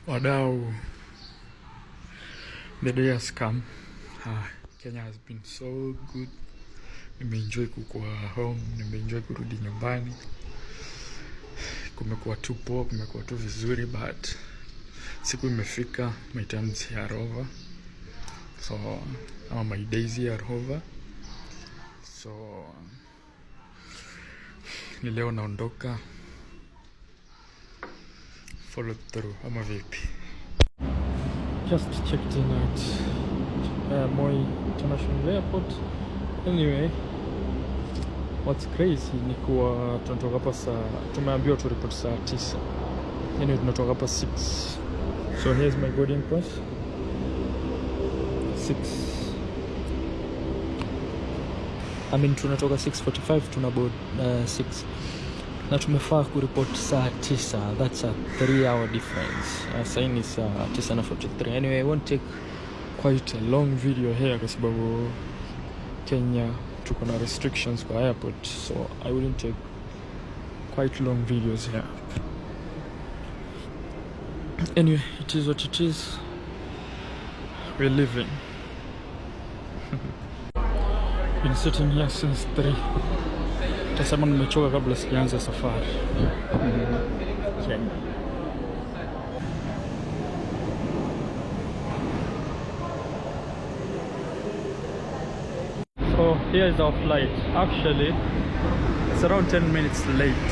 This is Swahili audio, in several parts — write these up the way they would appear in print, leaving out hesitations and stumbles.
Wadau, the day has come. Kenya has been so good. Nimeenjoy kukua home, nimeenjoy kurudi nyumbani. Kumekuwa tu poa, kumekuwa tu vizuri, but siku imefika, my times here are over. So, ama my days here are over. So, ni leo naondoka. Follow through ama vipi? Just checked in at Moi International Airport. Anyway, what's crazy ni kuwa tunatoka hapa saa, tumeambiwa tu report saa 9. Anyway, tunatoka hapa 6. So here's my boarding pass. 6. I mean tunatoka 6:45, tuna board 6. Na tumefaa kuripoti saa 9. That's a 3-hour difference. Saa hii ni saa 9:43. Anyway, I won't take quite a long video here kwa sababu Kenya tuko na restrictions kwa airport, so I wouldn't take quite long videos here. Anyway, it is what it is. We're leaving. Been sitting here since 3. Tasema nimechoka kabla sijaanza safari. Kenya. So here is our flight. Actually, it's around 10 minutes late.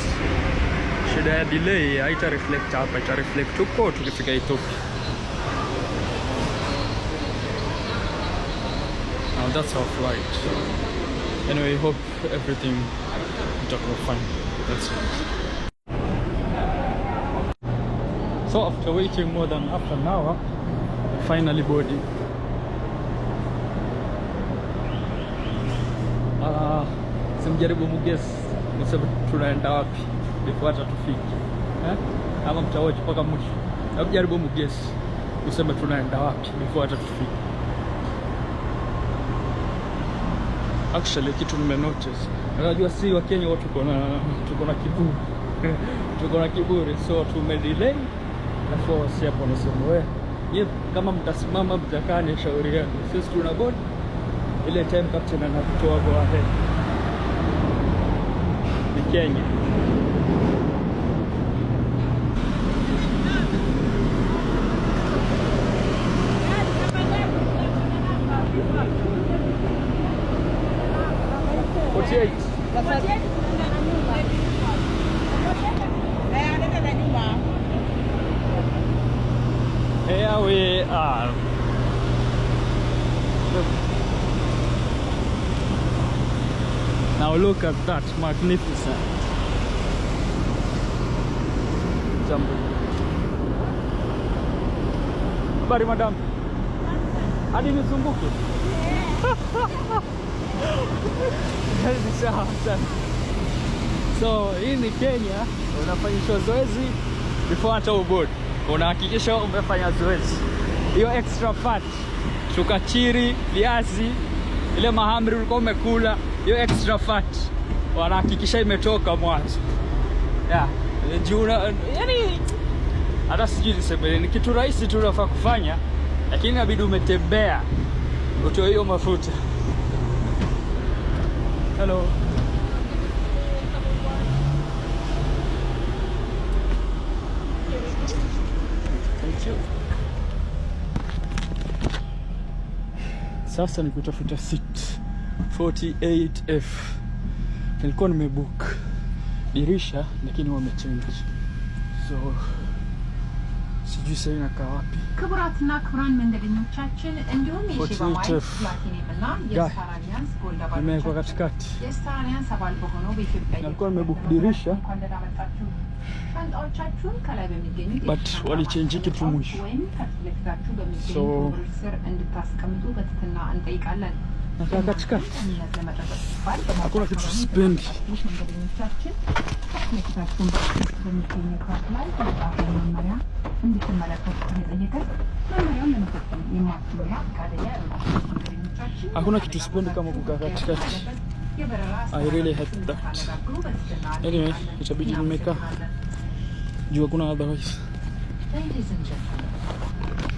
Shida ya delay haita reflect hapa, ita reflect huko tukifika Ethiopia. Now that's our flight. Anyway, hope everything itakuwa fine. That's it. So after waiting more than half an hour, finally boarding. Simjaribu muguess niseme tunaenda wapi before hata tufike, eh? Ama mtawatch mpaka mwisho. Hebu jaribu muguess useme tunaenda wapi before hata tufike. Actually, kitu nime notice, unajua si wa Kenya watu tuko na kiburi, tuko na kiburi, so tume delay alafu wasi hapo wanasema, we nye kama mtasimama mtakaa ni shauri yenu, sisi tuna board ile time captain anatutoa go ahead. Ni Kenya. 48. Here we are. Look. Now look at that, magnificent. Jambo. Habari madam. Hadi nizunguke. Ni sawa sana. So hii ni Kenya, unafanyishwa zoezi before hata uboard. Unahakikisha umefanya zoezi. Hiyo extra fat, chukachiri, viazi, ile mahamri ulikuwa umekula, hiyo extra fat wanahakikisha imetoka mwanzo. Yeah, juu yani hata sijui niseme ni kitu rahisi tu unafaa kufanya, lakini inabidi umetembea utoe hiyo mafuta. Hello. Thank you. Sasa ni kutafuta seat 48F. Nilikuwa nimebook dirisha lakini wamechange. So sijui sasa inakaa wapi. ክቡራትና ክቡራን መንገደኞቻችን እንዲሁም የሼባ ማይልስ 48F. ፕላቲኒየም እና Guy, የስታር አሊያንስ ጎልድ nimewekwa አባሎቻችን katikati. የስታር አሊያንስ አባል በሆነው በኢትዮጵያ Nilikuwa nimebook dirisha እንኳን ደህና መጣችሁ። ሻንጣዎቻችሁን ከላይ በሚገኙት but የሻንጣ walichange kitu ማስቀመጫዎች mwisho. ወይም ከፊት ለፊታችሁ በሚገኙት So ወንበሮች ስር እንድታስቀምጡ በትህትና እንጠይቃለን። nakaa katikati. ደህንነት ለመጠበቅ ሲባል Hakuna kitu በማሳፈሪያ sipendi. የተቀመጣችሁት መንገደኞቻችን ከፊት ለፊታችሁን በሚገኘው ካርድ ላይ የተጻፈውን መመሪያ እንድትመለከቱ እየጠየቅን መመሪያውን ለመፈጸም የማትችሉና ፈቃደኛ ያልሆናችሁ መንገደኞቻችን Hakuna kitu sipendi kama kukaa katikati. I really hate that. Anyway, itabidi nimekaa juu hakuna otherwise. Ladies and gentlemen,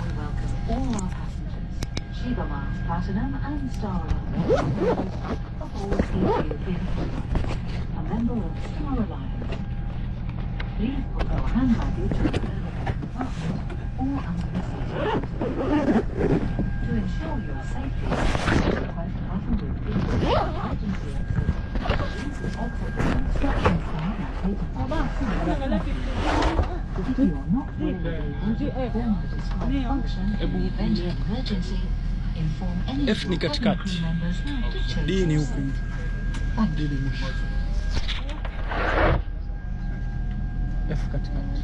we welcome all our passengers, Sheba Miles Platinum and Star Alliance members aboard Ethiopian Airlines, a member of Star Alliance. Please put your hand baggage in the overhead compartment or under the seat in front of you. To ensure your safety, we request that en route be used for emergency exit. Use the exit instructions card located by the seat. If you are not willing or able to perform the described function in the event of an emergency, inform any F of ni your cabin katikati. crew members to change D ni your huku. seat. Thank D you. ni mwisho. F katikati.